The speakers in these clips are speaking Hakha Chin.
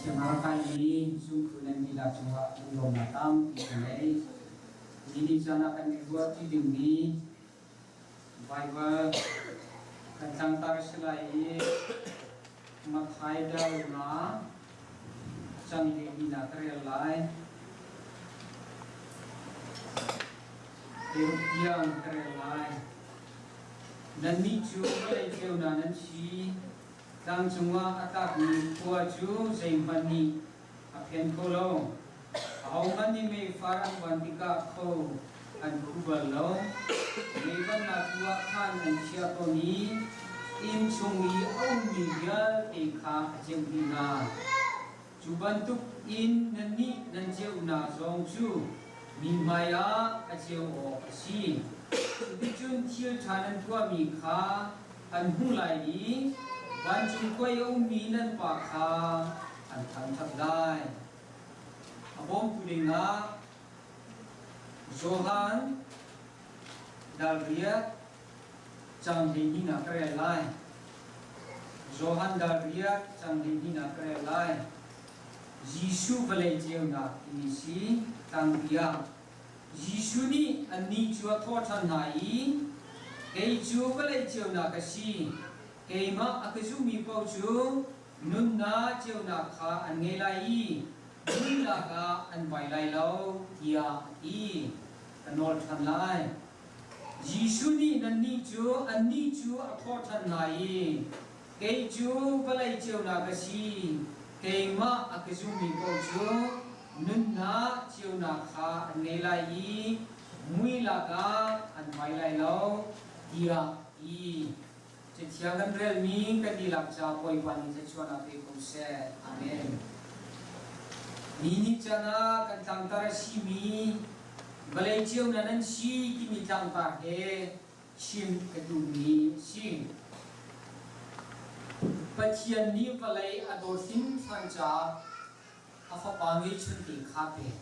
Siangngakchia kaimi zumtu nan dihlak cungah lunglawmhnak tampi ka ngei. Nihin caan ah kan i ruahṭi dingmi Baibal kan tlangtar a si lai i Matthai dal nga cang 12 ka rel lai. Teuk tiang ka rel lai. Nannih cu vawlei ceunak nan si. Tlang cungah a tlakmi khua cu zeihmanh nih a phen kho lo. Ahohmanh nih meifar an van tikah kho an khu bal lo. Meivannak tu ah khan an chiah tawn i inn chung i a ummi vialte kha a ceuh dih hna. Cu bantuk in nannih nan ceunak zong cu mi hmaiah a ceu awk a si. Cuticun thil ṭha nan tuahmi kha an hmuh lai i vancung khuai a ummi nan Pa kha an thangṭhat lai. A bawmtu dingah Johan dal riat cang 12 ka rel lai. Johan dal riat cang 12 ka rel lai. Jesuh vawlei ceunak timi si tlangpi ah Jesuh nih annih cu a thawh ṭhan hna i, Kei cu vawlei ceunak ka si. Keimah a ka zummi paoh cu nunnak ceunak kha an ngei lai i muihnak ah an vai lai lo, tiah a ti. Ka nawl ṭhan lai. Jesuh nih nannih cu annih cu a thawh ṭhan hna i, Kei cu vawlei ceunak ka si. Keimah a ka zummi paoh cu nunnak ceunak kha an ngei lai i mui lakah an vai lai lo, tiah a ti. Cathiang kan relmi kan dihlak ca Bawipa nih thluachuahnak pe ko seh. Amen. Ni nih can ah kan tlangtar a simi vawlei ceunak nan si timi tlangtar he chim ka duhmi a si. Pathian nih vawlei a dawt hringhran caah a fapa ngeihchunte kha pek.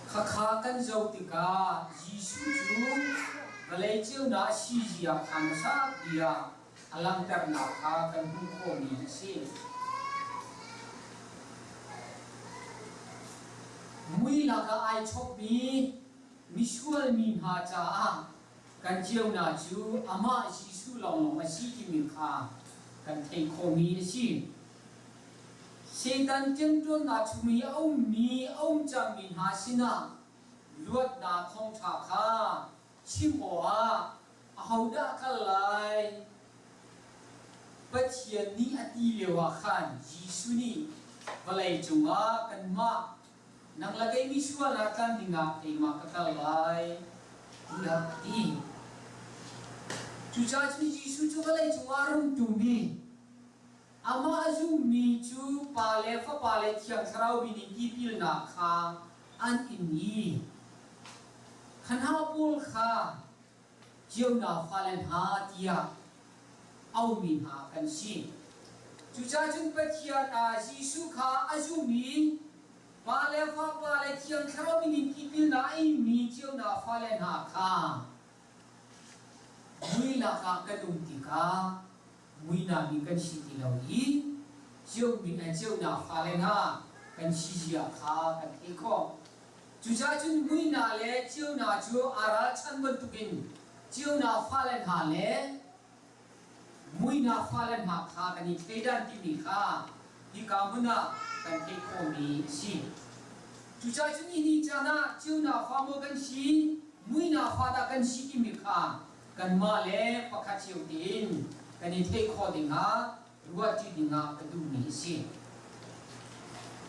Khakha kan zoh tikah Jesuh cu vawlei ceunak a si zia kha hmasa bia a langhternak kha kan hmuh khawhmi a si. Mui lakah ai chawkmi misual mi hna caah kan ceunak cu amah Jesuh lawnglawng a si timi kha kan theih khawhmi a si. Satan ṭemṭawnnak chung i a ummi a um cangmi hna sinah luatnak thawngṭha kha chim awkah ahodah a kal lai? Pathian nih a ti lioah khan Jesuh nih vawlei cungah kanmah nang le kei misual ah tlan dingah keimah ka kal lai tiah a ti. Cucaah cun Jesuh cu vawlei cungah a rung ṭum i amah a zummi cu Pa le Fapa le Thiang Thlarau min in tipilnak kha an in i kha hna pawl kha ceunak fale hna tiah aumi hna kan si. Cucaah cun Pathian ah Jesuh kha a zum i Pa le Fapa le Thiang Thlarau min in tipilnak a inmi ceunak fale hna kha mui lakah kan um tikah muinak mi kan si ti lo i ceunak fale hna kan si zia kha kan theih khawh. Cucaah cun muinak le ceunak cu aa ralchan bantukin ceunak fale hna le muinak fale hna kha kan i thleidan timi kha hika hmun ah kan theih khawhmi a si. Cucaah cun nihin caan ah ceunak fa maw kan si, muinak fa dah kan si timi kha kanmah le pakhat cio tein kan i theih khawh dingah ruahṭi dingah ka duhmi a si.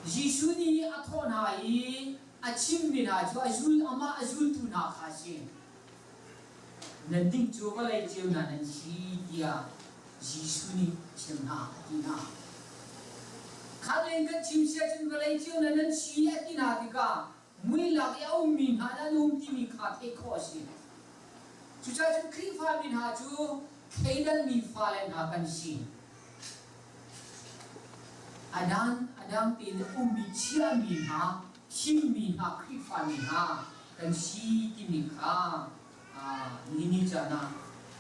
Jesuh nih a thawh hna i a chimmi hna cu a zul amah a zultu hna kha a si. Nan ding cu vawlei ceu hna nan si tiah Jesuh nih a chim hna a ti hna. Kha leng kan chim sia cun vawlei ceu hna nan si a ti hna tikah mui lak i a ummi hna nan um timi kha theih khawh a si. Cucaah cun Khrihfami hna cu thleidanmi fale hna kan si. A dan a dang tein a ummi chiami hna, thimmi hna Khrihfami hna kan si timi kha ni caan ah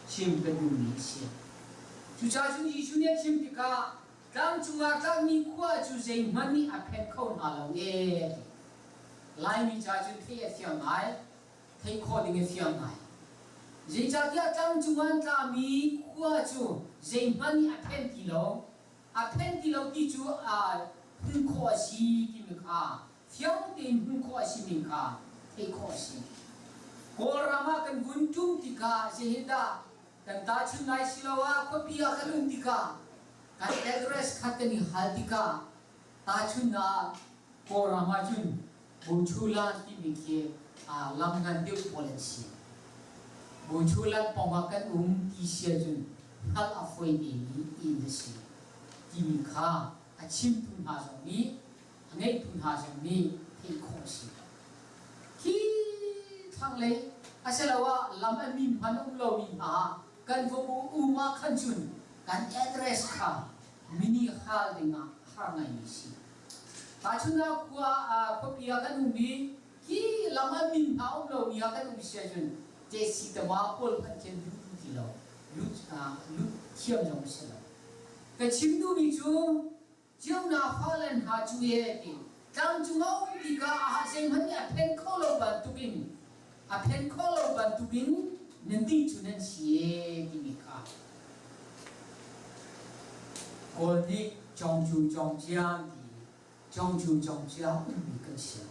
chim kan duhmi a si. Cucaah cun Jesuh nih a chim tikah Tlang cungah tlakmi khua cu zeihmanh nih a phen kho hna lo ee a ti. Laimi ca cun theih a fiang ngai, theih khawh ding a fiang ngai. Zeicahtiah tlang cungah an tlami khua cu zeihmanh nih a phen ti lo. A phen ti lo ti cu hmuh khawh a si timi kha fiang tein hmuh khawh a simi kha theih khawh a si. Kawlram ah kan vun ṭum tikah zeihindah kan tahchunh lai siloah khuapi ah kan um tikah kan address kha kan i hal tikah tahchunhnak Kawlram ahcun Buchulan timi khi lam ngan deuh pawl an si. Buchulan pawngah kan um ti si ahcun hngalh a fawi mi inn a si timi kha a chimtu hna zong nih a ngeitu hna zong nih theih khawh a si. Hi thlanglei asiloah lam a min hmanh a um lomi hna ah kan va um ah khan cun kan address kha mini hal dingah har ngaimi si. Tahchunhnak khua khuapi ah kan um i hi lam a min hna um lomi ah kan um si ahcun tesi tama pawl hmanh khin lut ti lo lut lut thiam zong si lo. Ka chim duhmi cu Ceunak fale hna cu e ti tlangcung a um tikah a zeihmanh nih a phen kho lo bantukin a phen kho lo bantukin nannih cu nan si e timi kha Kawl nih Congcu Congciang ti Congcu Congciang ummi kan si.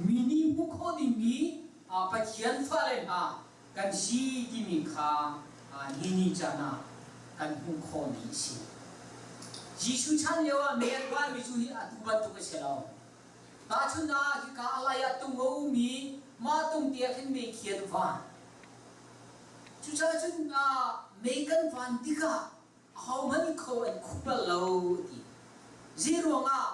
Mi nih hmuh khawh dingmi Pathian fale hna kan si timi kha ni ni caan ah kan hmuh khawhmi a si. Jesuh chan lio ah mei an vanmi cu hi atu bantuk a si lo. Tahchunhnak ah hika a lai ah tung a um i mah tung te ah khin mei khi an van. Cucaah cun mei kan van tikah ahohmanh kho an khuh bal lo a ti. Zeiruangah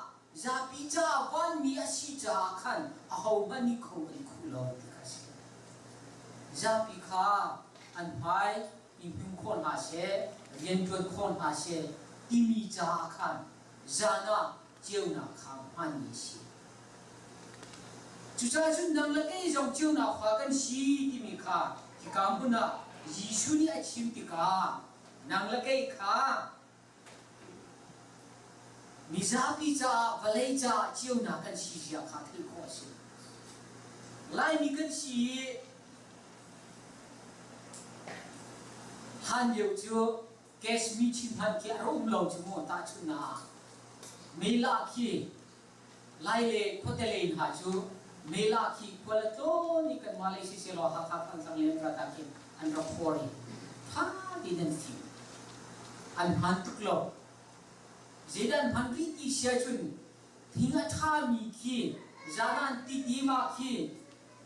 zapi caah vanmi a si caah khan ahohmanh nih kho an khuh lo ti kha a si. Zapi kha an hmai i hnu khawh hna seh, rianṭuan khawh hna seh timi caah khan zan ah ceunak kha hmanmi a si. Cucaah cun nang le kei zong ceunak fa kan si timi kha hika hmun ah Jesuh nih a chim tikah nang le kei kha Mizapi caah vawlei caah ceunak kan si zia kha theih khawh a si. Laimi kan si i hlan lio cu gas mi chin hmanh khi a rak um lo cu mu tahchunhnak ah mela khi Lai le khuate lei hna cu mela khi khual a tlawn i kanmah lei siselaw Hakha Thantlang le an rat ah khin an rak phor i ṭha tein an fim. An hman tuk lo. Zeidah an hman rih ti si ahcun thing a ṭhami khi zan ah an ti ah khi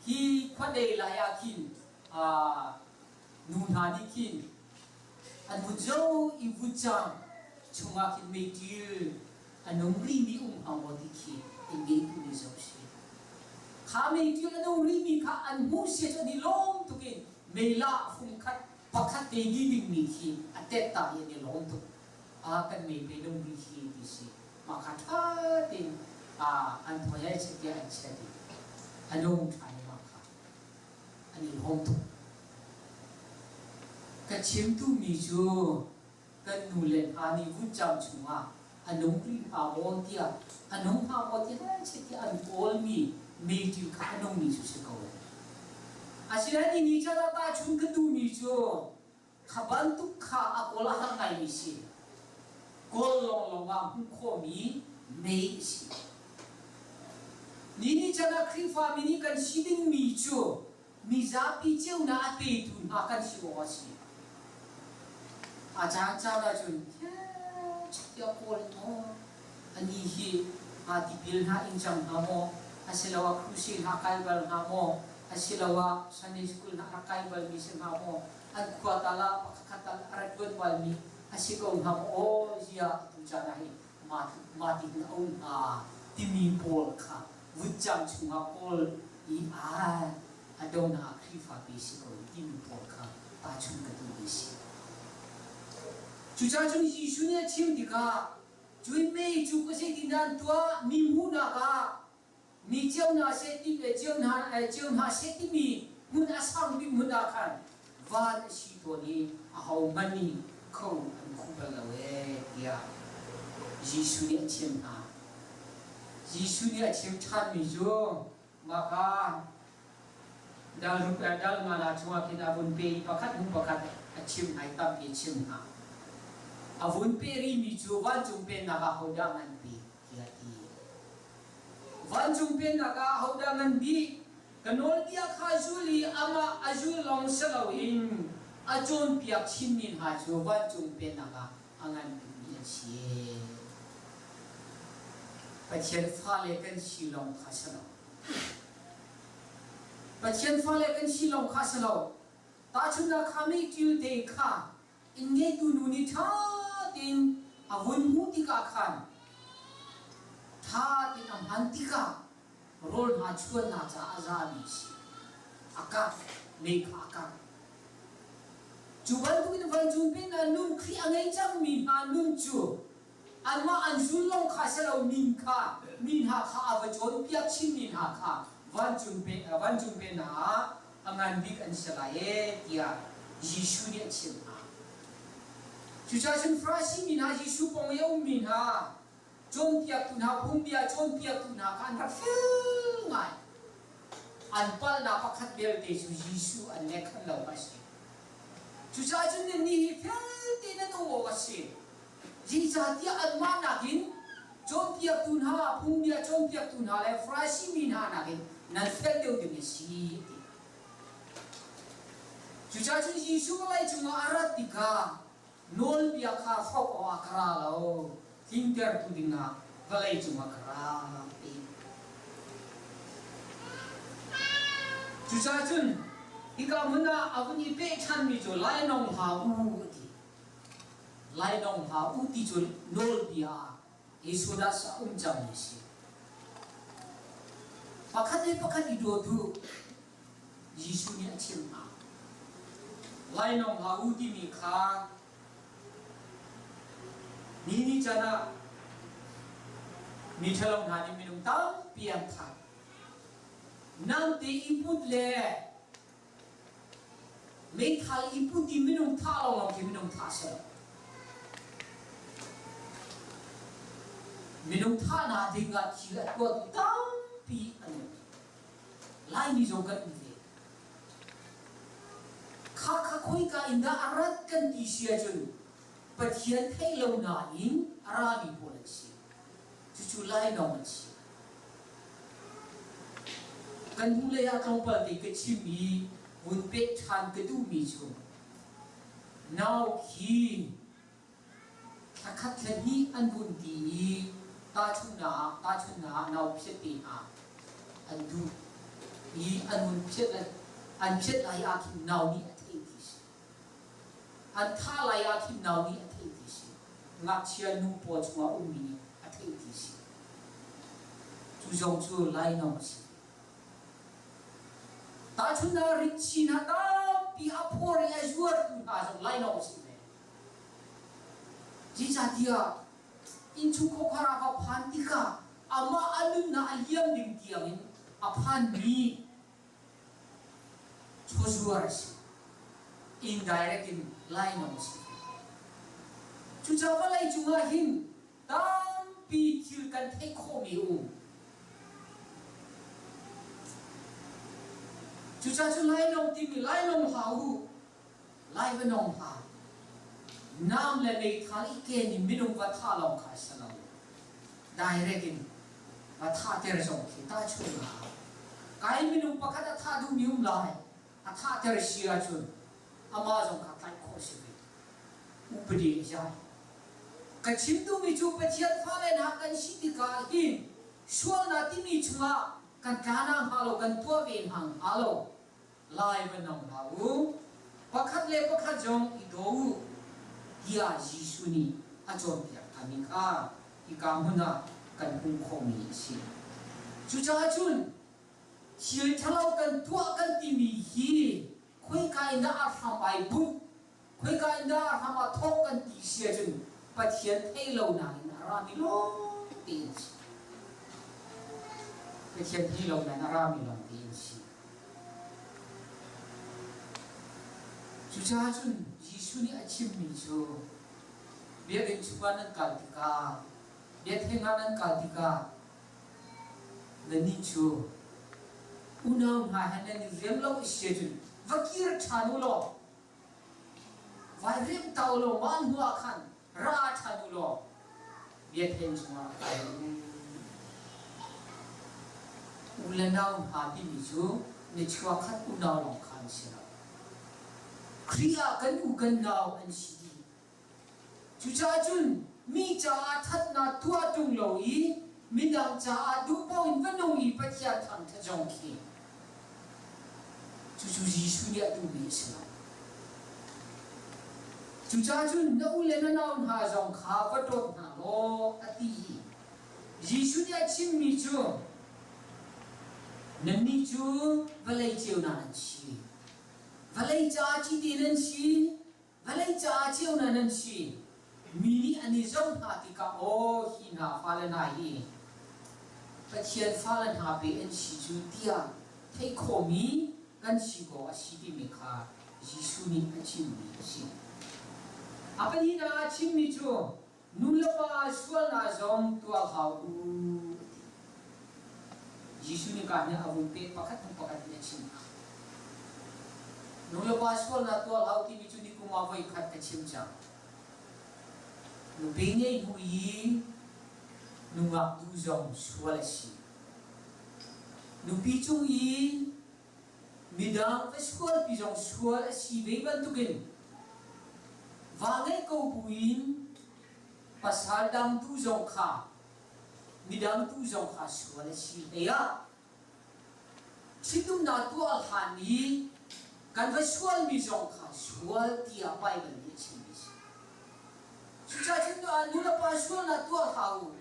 hi khuadei lai ah khin nu hna nih khin an vun zo i vutcang chungah khin meiṭil a nung rihmi um hnga maw ti khi in ngeitu nih zoh si. Kha meiṭil a nung rihmi kha an hmuh sia cu an i lawm tuk in meila fung khat pakhat te di dingmi khi a tet ta i an i lawm tuk. A kan mei pe nung rih hi ti si. Mah kha ṭha tein an phuai ai chet tiah an chet i a nung ṭhan i mah kha an i lawm tuk. Ka chim duhmi cu kan nu le hna nih vutcam chungah a nung rih hnga maw tiah a nung hnga maw tiah tiah an kawlmi meiṭil kha a nungmi cu si ko. Asinain ni ni chan ah tahchun ka duhmi cu kha bantuk kha a kawl a har ngaimi si. Kawl lawnglawng ah hmuh khawhmi mei a si. Ni ni chan ah Khrihfami nih kan si dingmi cu mizapi ceunak a petu hna kan si awk a si. A caan caan ahcun tiah kawl in maw ani hi tipil hna ing cang hnga maw asiloah crusade hna kai bal hnga maw asiloah Sunday school hna rak kai balmi si hnga maw an khua tal ah pakhatkhat tal a rak ṭuan balmi a si ko hnga maw aw ziah tu caan ah hi mah ti hin a um hnga timi pawl kha vutcam chungah kawl i a a donak Khrihfapi si ko timi pawl kha tahchun ka duhmi si. Cucaah cun Jesuh nih a chim tikah cui mei cu ka zeitindah an tuah mi hmuhnak ah mi cio hna seh ti cio hna cio hna seh timi hmun a sang bik hmun ah khan van a si tawn i ahohmanh nih kho an khuh bal lo ee tiah. Jesuh nih a chimh hna. Jesuh nih a chim ṭhanmi cu mahka dal ruk le dal nga la chungah khin a vun pe i pakhat hnu pakhat a chim hna i tampi a chim hna. A vun pe rihmi cu vancung pennak ah hodah ngan bik tiah a ti. Vancung pennak ah hodah ngan bik? Ka nawlbia kha zul i amah a zul lawng si loin a cawnpiak chinmi hna cu vancung pennak ah a ngan bikmi an si. Pathian fale kan si lawng kha si lo. Pathian fale kan si lawng kha si lo. Tahchunhnak kha meiṭil te kha inn ngeitu nu nih ṭha tein a vun hmuh tikah khan ṭha tein a hman tikah rawl hna chuannak caah a zami a si. A kah, mei kha a kah. Cu bantukin vancung pennak nun Khrih a ngei cangmi hna nun cu anmah an zul lawng kha si lo min kha mi hna kha a va cawnpiak chinmi hna kha vancung vancung pennak ah a ngan bik an si lai ee tiah Jesuh nih a chimh hna. Cucaah cun Farasi mi hna Jesuh pawng i a ummi hna cawnpiaktu hna phungbia cawnpiaktu hna kha an rak fel ngai. An palhnak pakhat belte cu Jesuh an lehkhan lo kha a si. Cucaah cun nannih hi fel tein nan um awk a si. Zeicahtiah anmah nakin cawnpiaktu hna, phungbia cawnpiaktu hna le Farasi mi hna nakin nan fel deuh ding a si, a ti. Cucaah cun Jesuh vawlei cungah a rat tikah nawlbia kha hrawk awkah ka ra lo, tlintertu dingah vawlei cungah ka ra ti. Cucaah cun hika hmun ah a vun i peh ṭhanmi cu lainawng hlah u a ti. Lainawng hlah u ti cu nawlbia ah Exodus ah um cangmi a si. Pakhat le pakhat i dawt u. Jesuh nih a chimh hna. Lainawng hlah u timi kha ni ni can ah mi ṭhalo hna nih minung tampi an thah. Namte i put le meithal i put i minung thah lawnglawng khi minung thah si lo. Minung thahnak ding ah thil a tuahtu tampi an um. Laimi zong kan um ve. Kha kha khoika in dah a rat kan ti si ahcun Pathian theih lo nain a rami pawl an si. Cucu lainawng an si. Kan hnulei ah tlawmpal te ka chim i vun peh ṭhan ka duhmi cu nau khi Thlakhat thlahnih an vun ti i tahchunhnak ah tahchunhnak ah nau phiat te hna an duh i an vun phiat an phiat lai ah khin nau nih a theih ti si. An thah lai ah khin nau nih a theih ti si. Ngakchia nu paw chungah ummi nih a theih ti si. Cu zong cu lainawng a si. Tahchunhnak ritsi hna tampi a phor i a zuartu hna zong lainawng a si ve. Zeicahtiah innchungkhar ah va phan tikah amah a nunnak a liam ding tiangin a phanmi chawzuar a si. Indirect in lainawng a si. Cucaah vawlei cungah hin tampi thil kan theih khawhmi a um. Cucaah cu lainawng timi lainawng hlah u, Lai va nong hlah. Nam le meithal i ken in minung va thah lawng kha a si lo. Direct in va thahter zong khi tahchunhnak ah kai minung pakhat a thah duhmi um lai. A thahter si ahcun amah zong kha tlaih khawh a si ve. Upadi a zai. Ka chim duhmi cu Pathian fale hna kan si tikah hin sualnak timi chungah kan tla na hnga lo, kan tuah ve hna hnga lo. Lai va nong hlah u, pakhat le pakhat zong i daw u, tiah Jesuh nih a cawnpiak hna kha hika hmun ah kan hmuh khawhmi a si. Cucaah cun thil ṭhalo kan tuah kan timi hi khoika in dah a hram ai bunh, khoika in dah a hram a thawk kan ti si ahcun Pathian theih lonak in a rami lawng tein a si. Pathian theih lonak in a rami lawng tein a si. Cucaah cun Jesuh nih a chimmi cu biakinn chungah nan kal tikah. Biakṭheng ah nan kal tikah nannih cu unau hna he nan i rem lo a si ahcun va kir ṭhan u law vai rem ta u law mah hnuah khan ra ṭhan u law biakṭheng chungah kai u. U le nau hna timi cu na chuakhat unau lawng kha an si lo. Khrih ah kan u kan nau an si dih. Cucaah cun mi caah ṭhatnak tuah ṭung lo i midang caah duh paoh in va nung i Pathian thangṭhat zong khi cucu Jesuh nih a duhmi a si lo. Cucaah cun na u le na nau hna zong kha va dawt hna law a ti i Jesuh nih a chimmi cu nannih cu vawlei ceunak nan si. Vawlei caah cite nan si, Vawlei caah ceunak nan si. Mi nih an i zoh hna tikah aw hi hna fale hna hi Pathian fale hna pe an si cu tiah theih khawhmi kan si ko a si timi kha Jesuh nih a chimmi a si. A pahnihnak ah a chimmi cu Nu le pa sualnak zong tuah hau u a ti. Jesuh nih kaa nih a vun peh pakhat hnu pakhat in a chim hna. Nu le pa sualnak tuah hau timi cu nikum ah voi khat ka chim cang. Nupi ngei hnu i nungak duh zong sual a si. Nupi cung i midang va sualpi zong sual a si ve bantukin va ngeih ko buin pasal dang tu zong kha midang tu zong kha sual a si hlei ah ṭhitumnak tuah hlan i kan va sualmi zong kha sual tiah Baibal nih a chimmi a si. Cucaah cun nu le pa sualnak tuah hlah u.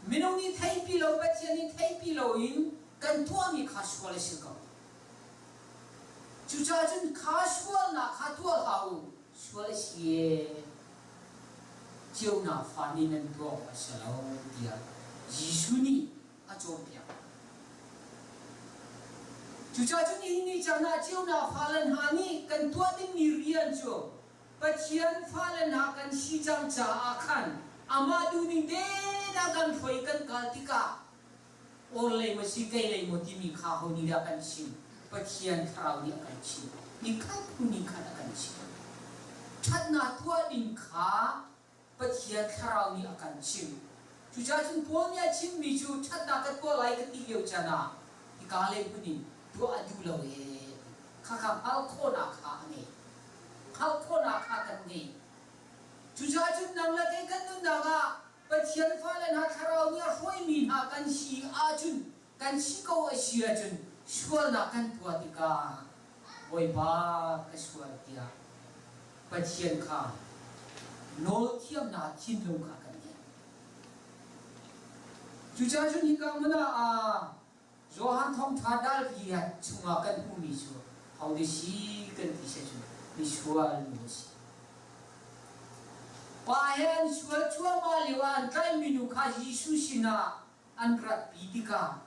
Minung nih theihpi lo, Pathian nih theihpi loin kan tuahmi kha sual a si ko. Cucaah cun kha sualnak kha tuah hlah u, sual a si ee. Ceunak fa nih nan tuah awk a si lo tiah Jesuh nih a cawnpiak. Cucaah cun nihin ni caan ah ceunak fale hna nih kan tuah dingmi rian cu Pathian fale hna kan si cang caah khan amah duhning tein a kan hruai kan kal tikah orhlei maw si keilei maw timi kha ho nih dah kan chim? Pathian Thlarau nih a kan chim. Nikhat hnu nikhat a kan chim. Ṭhatnak tuah ding kha Pathian Thlarau nih a kan chimh. Cucaah cun Paul nih a chimmi cu ṭhatnak ka tuah lai ka ti lio caan ah hika lei hmun in tuah a duh lo ee khakha hngalh khawhnak kha a ngei. Hngalh khawhnak kha kan ngei. Cucaah cun nang le kei kan nunnak ah Pathian fale hna Thlarau nih a hruaimi hna kan si ahcun kan si ko a si ahcun sualnak kan tuah tikah Bawipa ka sual tiah Pathian kha nawl thiamnak thinlung kha kan ngei. Cucaah cun hika hmun ah Johan Thawngṭha dal riat chungah kan hmuhmi cu hode si kan ti seh cun misual nu a si. Pa he an sual cuahmah lio ah an tlaihmi nu kha Jesuh sinah an ratpi tikah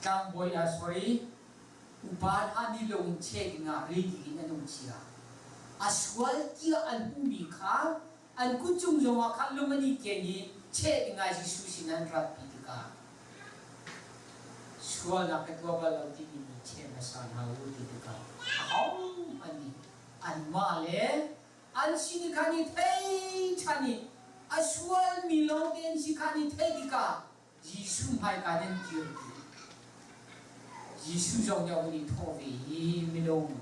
tlangbawi ah sorry upa hna nih lo in cheh dingah ready in an um cia. A sual tiah an hmuhmi kha an kut cung zongah khan lung an i ken i cheh dingah Jesuh sin an ratpi tikah sualnak ka tuah bal lo timi nih cheh hmasa hna u ti tikah ahohmanh nih anmah le An sin khan i thei ṭhan i a sualmi lawngte an si khan i theih tikah Jesuh hmaika nan kir ti. Jesuh zong nih a hun i thawh ve i minung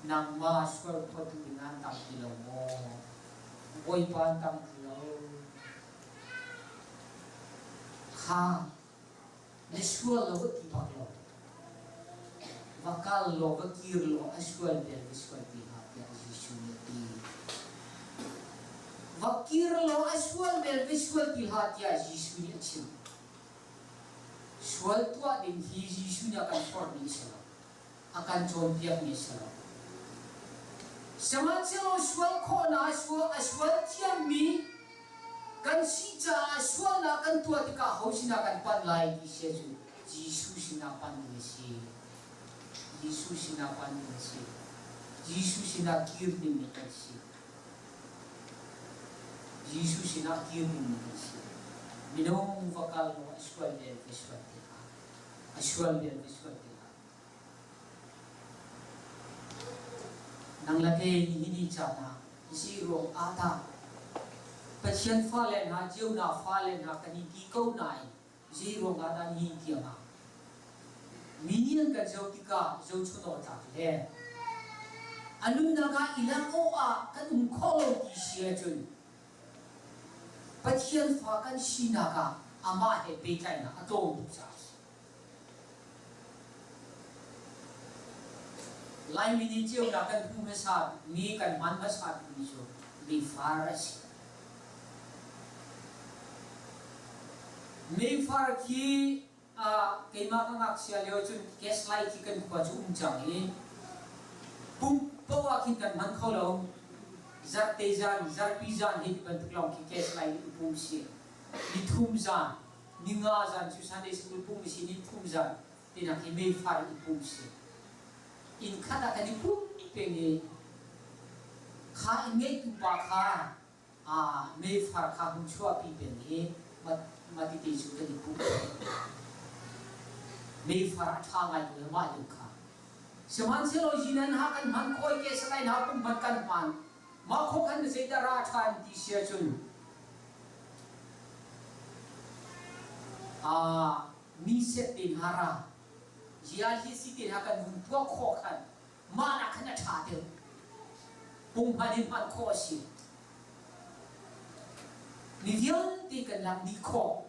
nangmah sual phawtu in an tang ti lo maw? Bawipa an tang ti lo. Kha Na sual lo a ti bak lo. Va kal law va kir law a sual bel va sual ti hlah tiah Jesuh nih a ti. Va kir law a sual bel va sual ti hlah tiah Jesuh nih a chim. Sual tuah ding hi Jesuh nih a kan forhmi a si lo. A kan cawnpiakmi a si lo. Sihmanhsehlaw sual khawhnak a sual thiammi kan si caah sualnak kan tuah tikah ho sinah kan panh lai ti sia cu Jesuh sinah panh ding a si. Jesuh sinah panh ding a si. Jesuh sinah kir ding kan si. Jesuh sinah kir dingmi kan si. Minung va kal law a sual len va sual ti hlah. A sual len va sual ti hlah. Nang le kei nihin ni caan ah zi ruang ah dah Pathian fale hna, ceunak fale hna kan i ti ko nain zei ruang ah dah nihin tiang ah mi nih an kan zoh tikah zohchun awk tlak le a nunnak ah i langh awk ah kan um khawh lo ti si ahcun Pathian fa kan sinak ah amah he pehtlaihnak a tlawm tuk caah a si. Laimi nih ceunak kan hmu hmasa mi kan hman hmasa mi cu meifar a si. Meifar khi keimah ka ngakchia lio cun gas light khi kan khua cu um cang i pump paoh ah khin kan hman kho lo. Zarhte zan, zarhpi zan hi ti bantuk lawng khi gas light in pum si. Nithum zan, ninga zan cu Sunday school pum si, nithum zan tinak hi meifar in pum si. Inn khat ah kan i pum peng i kha inn ngeitu pa kha meifar kha hung chuahpi peng i matite cu kan i pum. Meifar a ṭha ngai ko mah lio kha. Sihmanhsehlaw yinan ha kan hman khawi ke salai hna pum hman kan hman. Mah khok han zeidah ra ṭhan ti si ahcun mi set te hna ra zia hi si te hna kan hun tuah khawh khan mah nak khan a ṭha deuh. Punghman in hman khawh a si. Mi vialte kan lang dih khawh.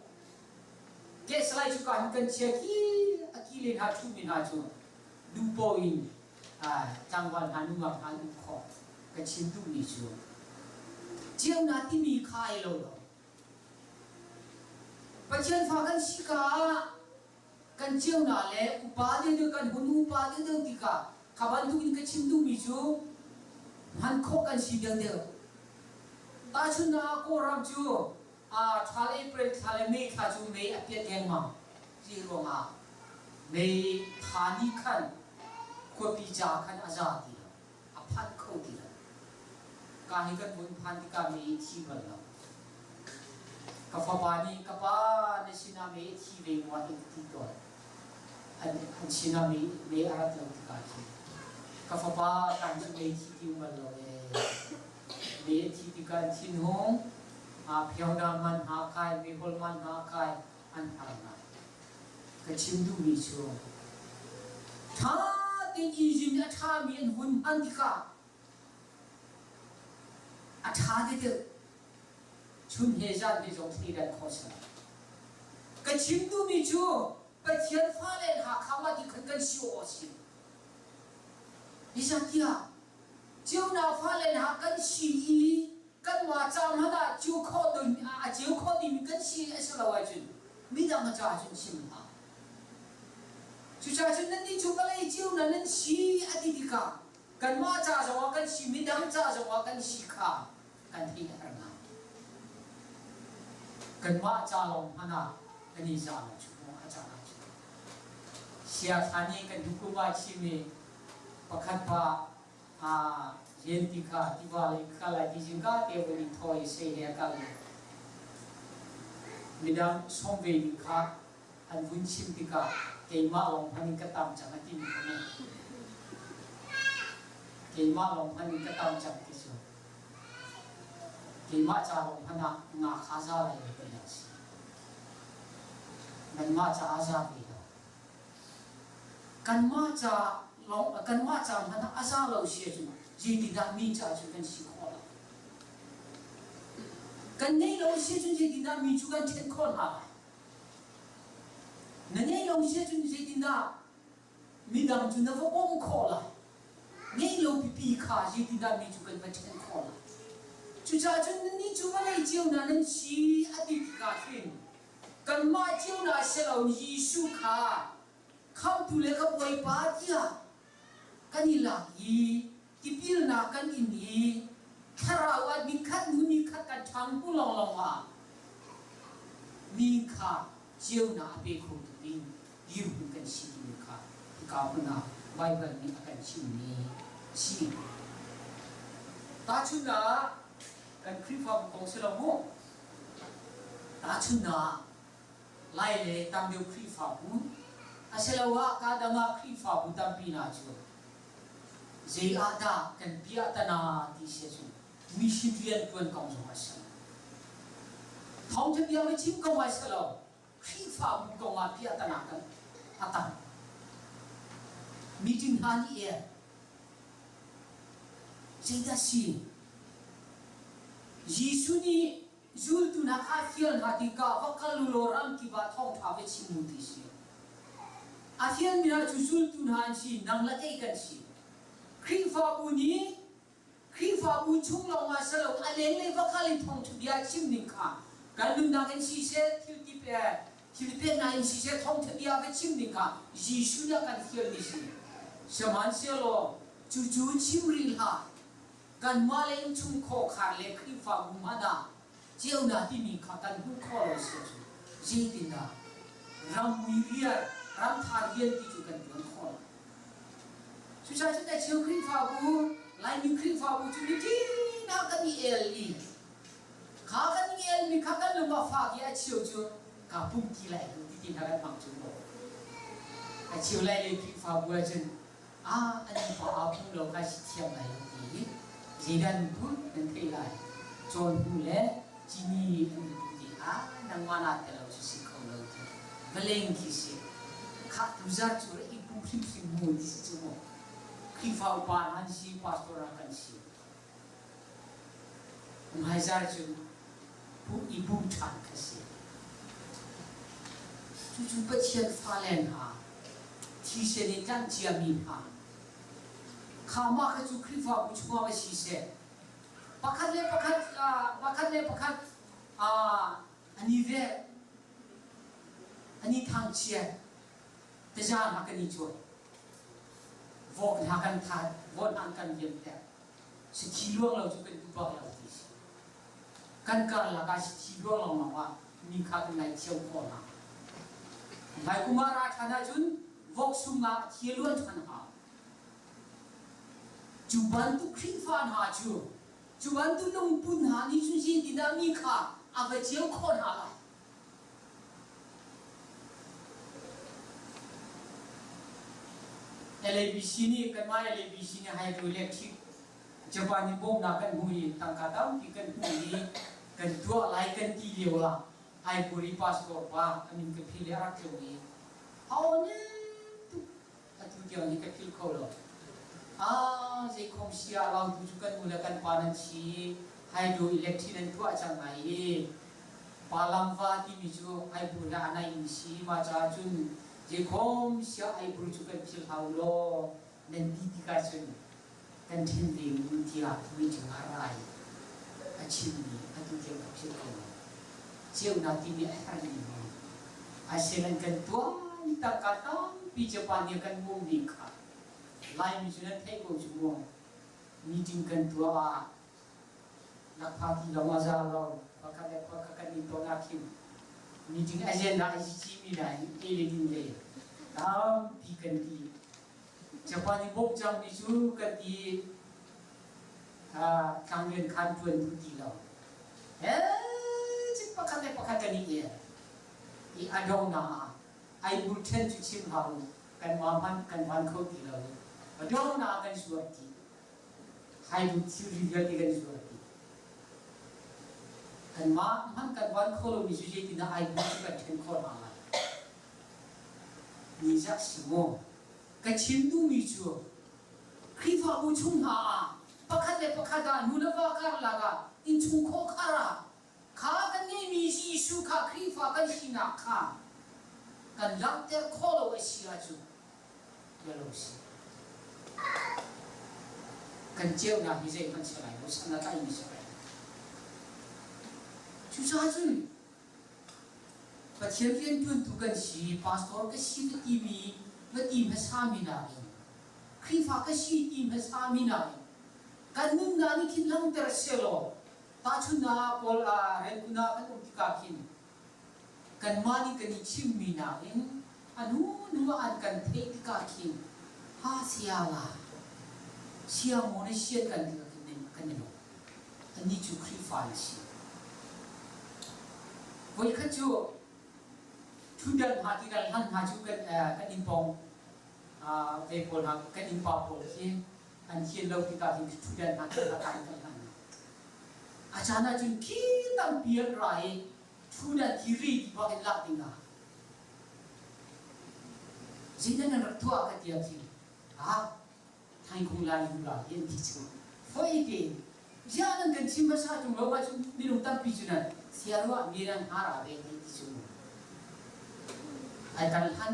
Kesalai cu ka hin kan chia ki a ki le hna ṭhumi hna cu duhpoh in tlangval hna nungak hna an um khawh. Ka chim duhmi cu ceunak timi kha ai lo lo. Pathian fa kan si ka ah kan ceunak le upa deuhdeuh kan hun upa deuhdeuh tikah kha bantuk in ka chim duhmi cu hman khawh kan si deuhdeuh. Tahchunhnak ah Kawlram cu thla le April thla le May thla cu mei a piat lengmang. Ti ruangah mei tha nih khan khuapi ca khan a za ti lo. A phan kho ti lo. Ka hi kan vun phan tikah mei i thi bal lo. Ka fapa nih ka pa na sinah mei a thi ve maw a ti tawn. An sinah mei, mei a rat lo tikah khin ka fapa kan cu mei thi ti um bal lo ee. Mei a thi tikah an thinhung, phiangdang man hna kai, meihol man hna kai an har ngai. Ka chim duhmi cu ṭha tein engine a ṭhami an hun hman tikah a ṭha deuhdeuh. Chun he zan he zong thleidan khawh si lo. Ka chim duhmi cu Pathian fale hna kha mah ti khan kan si awk a si. Zeicahtiah ceunak fale hna kan si i kanmah ca hmanh ah ceu khawh ding a ceu khawh dingmi kan si a si lo ahcun midang ca cun chim hlah. Cucaah cun nannih cu vawlei ceunak nan si a ti tikah kanmah ca zongah kan si midang ca zongah kan si kha kan theih a har ngai. Kanmah ca lawng hmanh ah kan i za lo cu a caan ah cun. Siathla nih kan hukum ah chim i pakhat pa yen ti kha tiva lei kal ai ti zingka te vun i thaw i sei he a kal i midang sawm ve ding kha an vun chim tikah keimah lawng hmanh in ka tam cang a timi kha mu. Keimah lawng hmanh in ka tam cang ti cu keimah ca lawng hmanh ah nga kha za lai lo ti a si. Nanmah ca a za ve lo. Kanmah ca lawng kanmah ca hmanh ah a za lo si ahcun zeitindah mi ca cu kan si khawh lai? Kan ngeih lo si ahcun zeitindah mi cu kan ṭhen khawh hna lai? Na ngeih lo si ahcun zeitindah midang cu na va bawmh khawh lai? Ngeih lo pipi kha zeitindah mi cu kan va ṭhen khawh lai? Cucaah cun nannih cu vawlei ceunak nan si a ti tikah hin kanmah ceunak si lo Jesuh kha khamhtu le ka Bawipa tiah kan i lak i tipilnak kan in i thlarau ah nikhat hnu nikhat kan ṭhang hnu lawnglawng ah mi kha ceunak a pe khotu ding dirhmun kan si timi kha hika hmun ah Baibal nih a kan chimmi a si. Tahchunhnak ah. Kan Khrihfabu kong si lo mu. Tahchunhnak Lai le tam deuh Khrihfabu asiloah ka dang ah Khrihfabu tampi hna cu zei ah dah kan piahtana ti si ahcun mission rianṭuan kong zong a si. Thawngṭha bia va chim kong ah si lo, Khrihfabu kong ah piahtana kan a tam. Meeting hna nih e zeidah si? Jesuh nih zultu hna kha a fial hna tikah va kal u law ram kip ah thawngṭha va chim u ti si. A fialmi hna cu zultu hna an si, nang le kei kan si. Khrihfabu nih Khrihfabu chung lawngah si lo a lenglei va kal in thawngṭha bia chim ning kha kan nunnak in siseh, thil kip he thil peknak in siseh thawngṭha bia va chim ning kha Jesuh nih a kan fialmi si. Sihmanhsehlaw cucu chim rih hlah. Kanmah le innchungkhar khar le Khrihfabu hmanh ah ceunak timi kha kan hmuh khawh lo si ahcun zeitindah rammui rian, ramtha rian ti cu kan ṭuan khawh lai? Cucaah cun a cheu Khrihfabu, Laimi Khrihfabu cu nitin ah kan i el i kha kan i elmi kha kan lung a fak i a cheu cu kaa pum ti lai lo ti ti hna kan hmang cu maw? A cheu lai le Khrihfabu ahcun ah an pa aa pum lo kha si thiam lai lo ti hi zeidah nan phun nan theih lai cawn hnu le cini an pu ti ah nangmah na tel lo cu si kho lo ti valeng khi si khah tuzar cu i pu hrimhrim mu ti si cu mu Khrihfa upa an si pastor ah kan si hmaizar cu pu i pum ṭhan kha si. Cucu Pathian fale hna, thisen in tlanh ciami hna, kha mah kha cu Khrihfabu chungah va si seh, pakhat le pakhat pakhat le pakhat an i veh, an i thangchiat, taza hna kan i cuai, vok hna kan that, vok hna an kan liamter. Sithi luang lo cu kan duh bak lo ti si. Kan karlak ah sithi luang lawngmang ah mi kha kan ngaihthiam khawh hna. Hmaikum ah ra ṭhan ahcun vok sum ah a thi a luan ṭhan hau. Cu bantuk Khrihfa hna cu cu bantuk lungput hna nih cun zeitindah mi kha a va ceu khawh hna lai? LABC nih kanmah LABC nih hydroelectric Japan in bawmhnak kan hmuh i tangka tampi kan hmuh i kan tuah lai kan ti lio ah Ivory pastor pa a min ka philh i a rak tlung i a aw nem tuk atu tiang hi ka philh kho lo. Ah zeikhom sia lautu cu kan nu le kan pa nan si hydroelectric nan tuah cang lai i Palamva timi cu Aibur he aa naihmi si mah caah cun zeikhom sia Aibur cu kan philh hau law nan ti tikah cun kan ṭhen ve mu tiah meeting ah ra i a chimmi atu tiang ka philh kho lo. Ceunak timi a herhmi hi asinan kan tuan tangka tampi Japan nih a kan bawmmi kha Laimi cu nan theih ko cu mu. Meeting kan tuah ah lakphak ti lawng a za lo pakhat le pakhat kan i ton ah khin meeting agenda a si mi hna hi ei le din le tampi kan ti. Japan i bawmh cangmi cu kan ti tlangrian khan ṭuan duh ti lo. Cik pakhat le pakhat kan i el. I a donghnak ah ai bul ṭhen cu chim hlah u kanmah hmanh kan van kho ti lo i a donghnak ah kan zuar ti. Haibu thilri vialte kan zuar ti. Kanmah hmanh kan van kho lomi cu zeitindah ai bul cu kan ṭhen khawh hna lai? Nizak si maw? Ka chim duhmi cu Khrihfabu chung hna ah pakhat le pakhat ah nu le va karlak ah innchungkhar khar ah kha kan ngeihmi Jesuh kha Khrihfa kan sinak kha kan langhter khawh lo a si ahcun bialo si. Kan ceunak hi zeihmanh si lai lo, san a tlaimi si lai lo. Cucaah cun Pathian rianṭuantu kan si, pastor ka si va timi va ti hmasami nakin Khrihfa ka si ti hmasami nakin kan nunnak nih khin langhter sehlaw tahchunhnak Paul Renkun ah kan um tikah khin kanmah nih kan i chimmi nakin a hnu hnu ah an kan theih tikah khin ha sia la sia maw na sian kan tikah khin kan i lawm. Annih cu Khrihfa an si. Voikhat cu ṭhutdan hna tidal hlan hna cu kan kan inn pawng ve pawl hna kan innpa pawl khi an thian lo tikah hin ṭhutdan hna kan hla in kan hlan hna. A caan ahcun khi tampi an ra i ṭhutdan hi ri ti bak in lak ding ah zeidah nan rak tuah ka ti ahcun ah Thaingkung lai yu la hi an ti cu. Foi tein ziah nan kan chim hmasa ṭung lo ahcun minung tampi cu nan siaruah mi nan hara ve ti ti cu ai kan hlan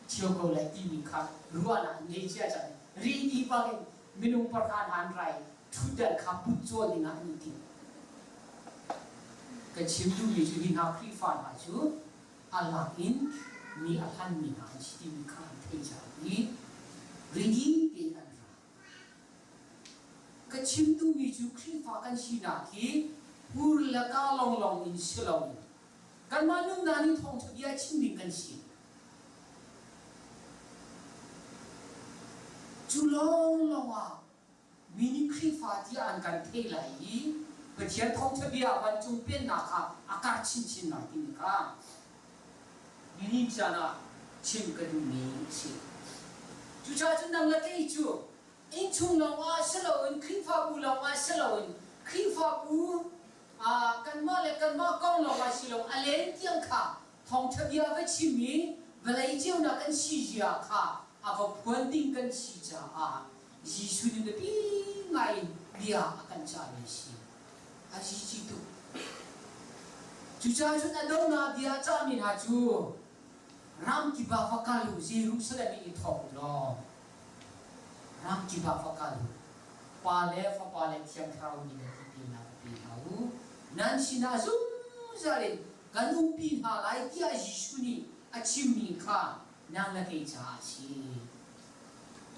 cio ko lai timi kha ruahnak an ngei cia cang. Ri ti bak in minung pahra hna an rai ṭhutdan kha put cawl ding ah an i tim. Ka chim duhmi cu hi hna Khrihfa hna cu a lak in mi a hlanmi hna an si timi kha an theih caah i ready tein an ra. Ka chim duhmi cu Khrihfa kan sinak hi hur le ka lawnglawng in si loin kanmah nunnak nih thawngṭha bia chim ding kan si. Cu lawnglawng ah Mi nih Khrihfa tiah an kan theih lai i Pathian thawngṭha bia vancung pennak kha a karh chinchin lai timi kha nihin caan ah chim ka duhmi a si. Cucaah cun nang le kei cu innchung lawngah si loin Khrihfabu lawngah si loin Khrihfabu kanmah le kanmah kong lawngah si lo a len tiang kha thawngṭha bia va chim i vawlei ceunak kan si zia kha a va phuan ding kan si caah Jesuh nih biapi ngai in bia a kan cahmi a si. A zici tuk. Cucaah cun a donghnak bia a cahmi hna cu ram kip ah va kal u, Jerusalem in i thawk u law ram kip ah va kal u. Pa le Fapa le Thiang Thlarau min in tipilnak va pe hna u. Nan sinah zungzal in kan umpi hna lai tiah Jesuh nih a chimmi kha nang le kei caah a si.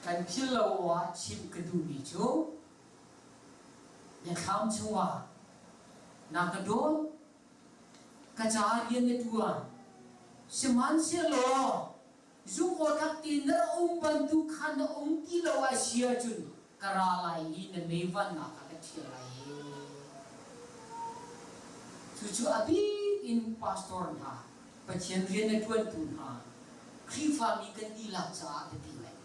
Kan philh lo awk ah chimh ka duhmi cu biathlam chungah na ka dawt, ka caah rian na ṭuan. Sihmanhsehlaw zumhawktlak tein na rak um bantuk khan na um ti lo a si ahcun ka ra lai i na meivannak kha ka ṭhial lai. Cucu a bik in pastor hna, Pathian rian a ṭuantu hna, Khrihfami kan dihlak caah biapi ngai.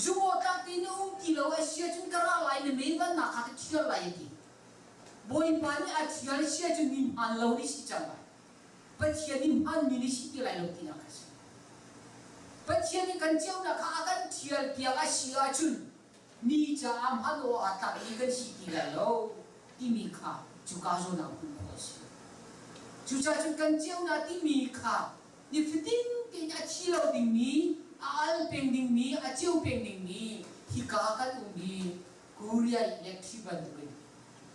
Zumhawktlak tein na um ti lo a si ahcun ka ra lai na meivannak kha ka ṭhial lai a ti. Bawipa nih a ṭhial si ahcun mi hmaan lo nih si cang lai. Pathian nih hmanmi nih si ti lai lo tinak a si. Pathian nih kan ceunak kha a kan ṭhial piak a si ahcun mi caah hman awk aa tlakmi kan si ti lai lo timi kha cuka zawn ah hmuh khawh a si. Cucaah cun kan ceunak timi kha nifatin tein a thi lo dingmi, a al peng dingmi, a ceu peng dingmi hika kan ummi Korea electric bantukin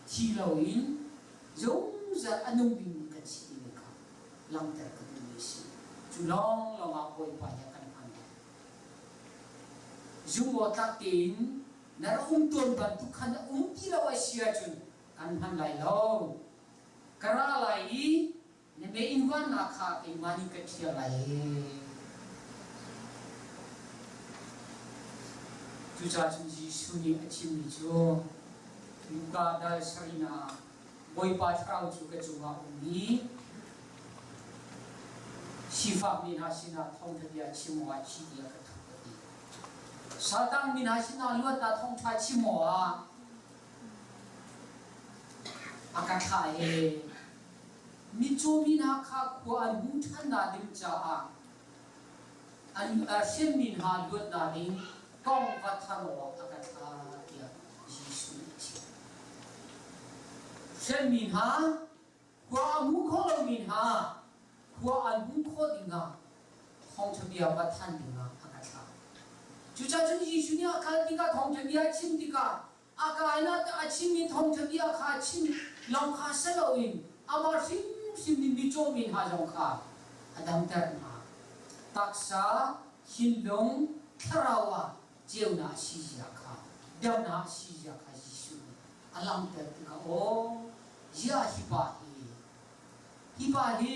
thi loin zungzal a nung dingmi kan si timi kha langhter ka duhmi a si. Cu lawnglawng ah Bawipa nih a kan hman lai. Zumawtlak tein na rak um tawn bantuk khan na um ti lo a si ahcun kan hman lai lo. Ka ra lai i na mei-inn vannak kha keimah nih ka ṭhial lai. Cucaah cun Jesuh nih a chimmi cu Luka dal sarihnak ah Bawipa Thlarau cu ka cungah um i sifakmi hna sinah thawngṭha bia chim awkah chi tiah ka thup a ti. Saltangmi hna sinah luatnak thawngṭha chim awkah a ka thlah i mitcawmi hna kha khua an hmuh ṭhannak ding caah an hremmi hna luatnak ding kong va thar awk a ka thlah tiah Jesuh nih a chim. Hremmi hna, khua a hmu kho lomi hna, khua an hmuh khawh dingah thawngṭha bia va thanh dingah a ka thlah. Cucaah cun Jesuh nih a kal tikah thawngṭha bia a chim tikah a kainak a chimmi thawngṭha bia kha chim lawng kha si loin amah hrimhrim nih mitcawmi hna zong kha a damter hna. Taksa, thinlung, thlarau ah ceunak a si zia kha, damnak a si zia kha Jesuh nih a langhter tikah aw ziah hi pa hi hi pa hi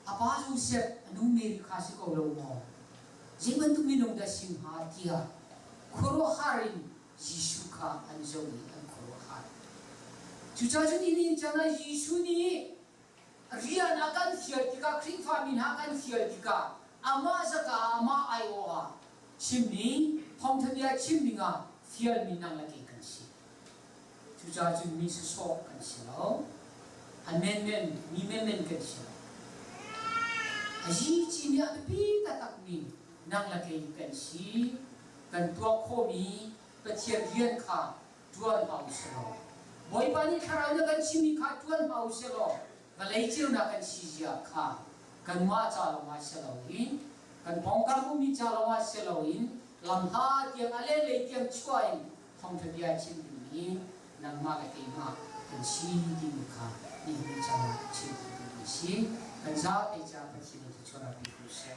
A pa Josef, a nu Mary kha si ko lo maw? Zei bantuk minung dah si hnga tiah khuaruahhar in Jesuh kha an zoh i an khuaruah. Cucaah cun ini chan ah Jesuh nih rian a kan fial tikah Khrihfami hna a kan fial tikah amah zaka ah amah aiawh ah chimmi thawngṭha bia chim dingah fialmi nang le kei kan si. Cucaah cun mi sawsawh kan si lo. A menmen, mi menmen kan si lo. A yici nih a biapi taktakmi nang le kei kan si. Kan tuah khawhmi Pathian rian kha ṭuan hau sih law Bawipa nih thlarau na kan chimmi kha ṭuan hau sih law vawlei ceunak kan si zia kha kanmah ca lawngah si loin kan pawngkam ummi ca lawngah si loin lamhla tiang a lenglei tiang chuah in thawngṭha bia chim dingmi nangmah le keimah kan si timi kha nihin caan ah chim dingmi si. Kan zapi ca Pathian in thluachuah pe ko seh.